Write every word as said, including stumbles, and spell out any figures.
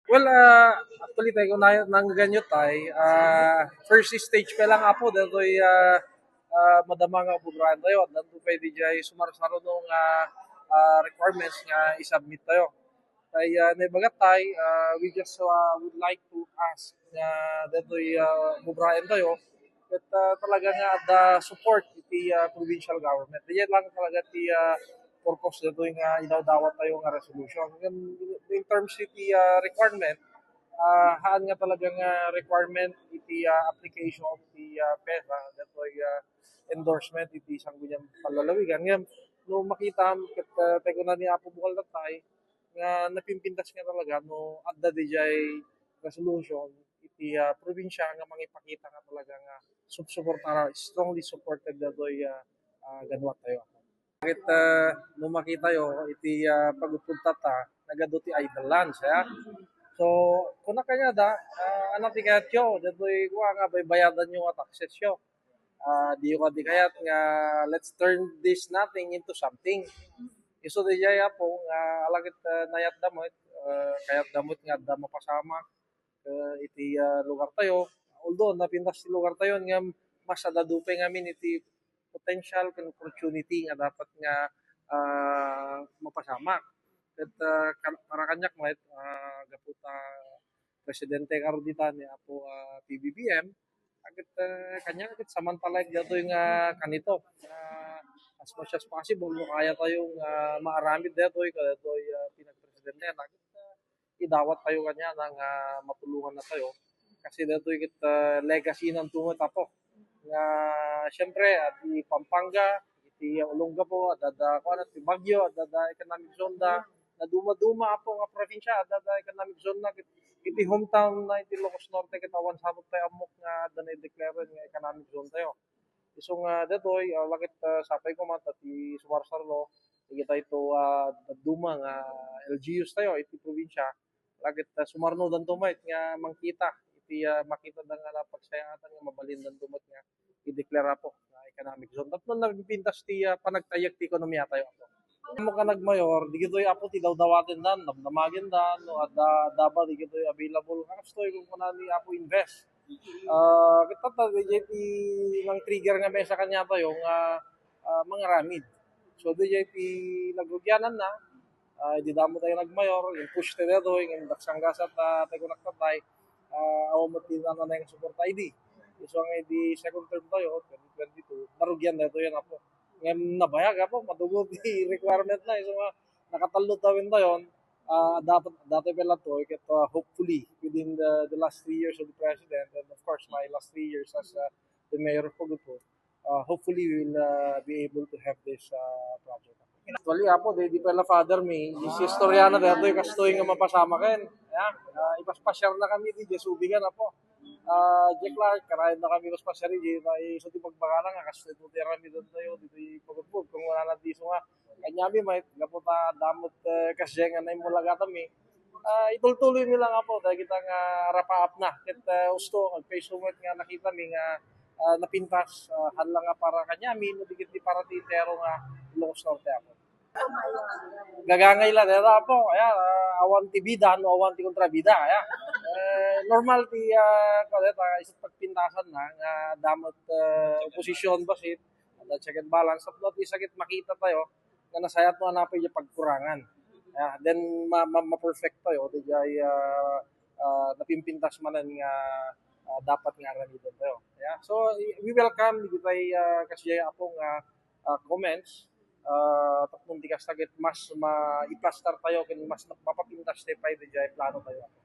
Well, ah, actually, tay, kung na-, nangganyo, tay, ah, first stage pa lang, Apo, daytoy, ah, ah, madama nga obraentayo. Addanto pay diay sumarsaruno nga, ah, requirements nga i-submit tayo. Tay, ah, naibagat, tay, ah, we just, ah, would like to ask nga daytoy, ah, obraentayo, ket, ah, talaga nga adda support iti, ah, provincial government. Diay lang talaga ti, ah, purpose daytoy nga idawdawat tayo nga resolution. Ngem, in terms iti, ah, requirement, ah, haan nga talaga nga requirement iti, ah, application iti, ah, PEZA, daytoy, ah, endorsement iti Sangguniang Panlalawigan. Ngem, no makitam, ket, ah, tay, kuna ni Apo Bukal, tay, nga napimpintas nga talaga no adda diay resolution iti, ah, probinsya nga mangipakita nga talaga nga sup-, suporta, strongly supported daytoy, ah, ah, ganwat tayo. Ket, ah, no makitayo iti, ah, pagupod tatta, nagadu ti idle lands, ya. So, kuna kaniada, ah, ania ti kayatyo, daytoy kua nga baybayadanyo nga taxesyo. Ah, diyo kadi kayat nga let's turn this nothing into something. Isu diay, Apo, nga ala ket, ah, nayatda met, ah, kayatda met nga adda mapasamak, ah, iti, ah, lugar tayo. Although napintas ti lugar tayo, ngem mas adda dupay ngamin iti potential ken opportunity nga dapat nga, ah, mapasamak. Ket, ah, kan-, para kaniak met, ah, gapu ta presidente ngarud dita ni Apo, ah, P B B M, ket, ah, kaniak ket samantalaek daytoy nga kanito, nga as much as possible, no kaya tayo nga maaramid daytoy, kadaytoy, ah, pinagpresidente na, ket, ah, idawat tayo kaniana nga matulonganna tayo. Kasi daytoy ket, ah, legacy-na to met, Apo. Nga, siyempre, iti Pampanga, iti Olongapo, adda, adda, kuan, iti Baguio, adda, adda economic zone da. Nadumaduma, Apo, nga probinsya, adda, adda economic zone na. Iti hometown na iti Ilocos Norte, ket awan sa met pay ammok nga adda na-declare nga economic zone tayo. Isu nga daytoy, ah, ala ket, ah, sapay koma ta ti sumarsaruno, dagitoy, ah, dadduma nga L G Us tayo iti probinsya, ala ket, ah, sumarnodanto met nga mangkita iti, ah, makita da nga napagsayaatan nga mabalindanto met nga i-declare, Apo, nga economic zone. Tapno nagpintas ti, ah, panagtayyek ti ekonomiya tayo, Apo. Ammok nga nagmayor, dagitoy, Apo, ti dawdawatendan, damdamagendan, no adda, adda ba dagitoy available. Kastoy, kung kuna ni Apo, invest. Ah, ket tatta, diay ti nang-trigger nga mesa kaniatayo nga, ah, mangaramid. So, diay ti nagrugiananna, ah, idi damo tayo nagmayor, impush tayo daytoy, ngem daksanggasat, ah, tay kunak tattay, ah, awan met ti nananay nga suporta idi. Isu nga idi second term tayo, twenty twenty-two, narugian daytoy, Apo. Ngem nabayag, Apo, madugo ti requirement na, isu nga nakatallo tawen tayon, ah, dapat, datoy pay latta, ket, ah, hopefully, within the, the last three years of the president, and of course, my last three years as, ah, the mayor of Pagudpud, ah, hopefully, we will, ah, be able to have this, ah, project. Actually, Apo, di, di pay la father mi, istorya na daytoy, kastoy nga mapasamaken. Ya, ah, ipaspasyar na kami di, di subigan, Apo. Ah, Jack Clark, kanayon na kami paspasyar di, ta isu ti pagbagana nga kastoy ti aramiden tayo, ditoy Pagudpud, kung wala na diso nga, kaniami met, gapu ta damo met, eh, kasdiay nga naimbulagatami. Ah, itultuloy mi lang, Apo, dagita nga rapaap na. Ket, eh, usto, agpayso met nga nakita mi nga, ah, napintas, ah, haan la nga para kaniami, no di ket di para ti entero nga Ilocos Norte, Apo. Gagangay la deta, Apo. Ayan, ah, awan ti bida, no, awan ti kontrabida, ayan. Eh, normal ti, ah, kuwan, deta, isu ti pagpintasan na, nga damo met, eh, oposisyon, bassit, adda check and balance. Tapno at least, sakit makita tayo, nga nasayaat no ania pay diay pagkurangan. Ah, then ma-, ma-, ma-perfect tayo, diay, ah, ah, napimpintas manen nga, ah, dapat nga aramiden tayo. Yeah. So, i-, we welcome dagitay, ah, kasdiay, Apo, nga, ah, comments. Ah, tapno di kasta ket mas maiplastar tayo ken mas mapapintas tayo pay diay plano tayo, Apo.